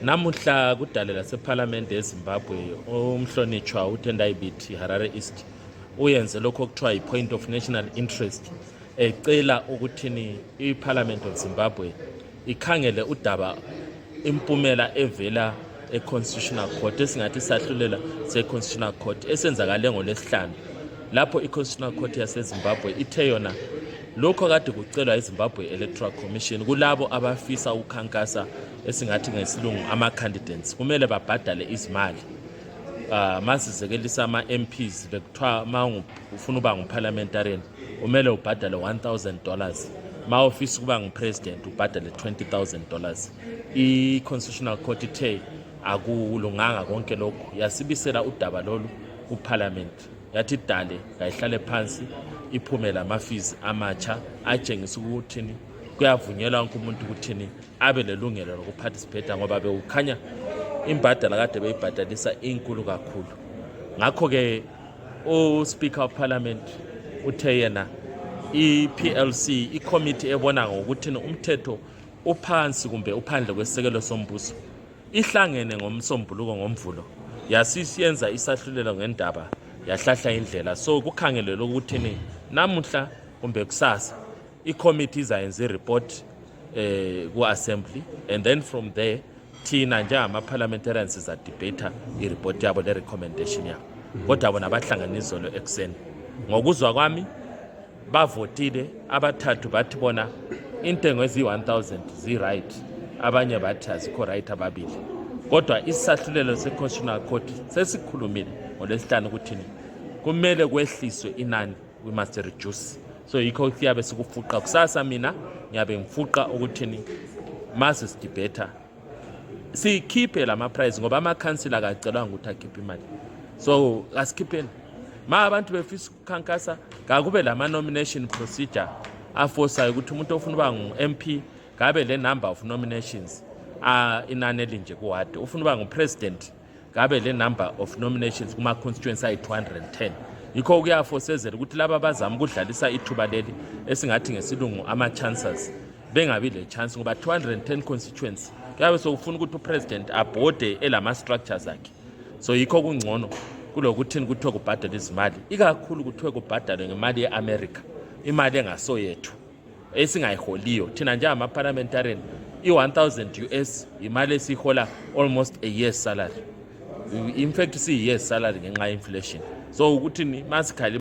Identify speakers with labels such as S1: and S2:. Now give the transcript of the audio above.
S1: Namuhla kudale lephalamende eZimbabwe umhlonitshwa uTendai Harare East uyenze lokho okuthiwa yi-point of national interest ecela ukuthini iParliament of Zimbabwe ikhangele udaba impumela evela eConstitutional Court esingathi sahlulela seConstitutional Court esenzakale ngolwesihlanu lapho iConstitutional Court yaseZimbabwe ithe yona lokho kade kucelwa eZimbabwe Electoral Commission kulabo abafisa ukukhankasa esingathi ngesilungu ama-candidates kumele babhadale izimali masizekelisa ama-MPs bekuthiwa ma ufuna uba nguparliamentarian umele ubhadale $1,000 ma ufisa ukuba ngupresident ubhadale $20,000 i-Constitutional Court ithe akulunganga konke lokhu yasibisela udaba lolu kuparliament yathi dale kayihlale phansi iphumela ama-fees amatsha atshengisa ukuthini kuyavunyelwa wonke umuntu ukuthini abe lelungelo lokuparticipate ngoba bewukhanya imbadala kade beyibhadalisa inkulu kakhulu. Ngakho-ke uSpeaker of Parliament uthe yena i-PLC i-committee ebona ngokuthini umthetho uphansi kumbe uphandle kwesisekelo sombuso ihlangene ngomsombuluko ngomvulo yasiyenza isahlulelo ngendaba yahlahla indlela so kukhangelelwe ukuthini namuhla kumbe kusasa i-committee izayenza i-report ku-assembly and then from there thina njengama-parliamentarians sizadebata i-report yabo le-recommendation yabo kodwa bona bahlangane izolo ekuseni ngokuzwa kwami bavotile abathathu bathi bona intengo ezi-1,000 zi-right abanye bathi azikho right ababili kodwa isahlulelo se-Constitutional Court sesikhulumile ngolwesihlanu ukuthini kumele kwehliswe inani we must reduce so yikho siyabe sikufuqa kusasa mina ngiyabe ngifuqa ukuthini mase sidebata sikhiphe lama-price ngoba amakhansila akacelwanga ukuthi akhiphe imali so asikhipheni ma abantu befisa ukukhankasa kakube lama-nomination procedure afosayo ukuthi umuntu ofuna uba ngu-MP ngabe le number of nominations inani elinje kuwadi ufuna uba ngu-president ngabe le number of nominations kuma-constituency ayi-210 yikho kuyafosezela ukuthi laba abazama ukudlalisa ithuba leli esingathi ngesilungu ama-chances bengabi le chance ngoba 210 constituency kuyabe sokufuna ukuthi upresident abhode elama-structures akhe so yikho kungcono kulokuthini kuthiwe kubhadale izimali ikakhulu kuthiwe kubhadale ngemali ye-America imali engasoyethu esingayiholiyo thina njengama-parliamentarian i-1,000 US imali esihola almost a year's salary in fact siyi-year's salary ngenxa ye-inflation so ukuthini masikhali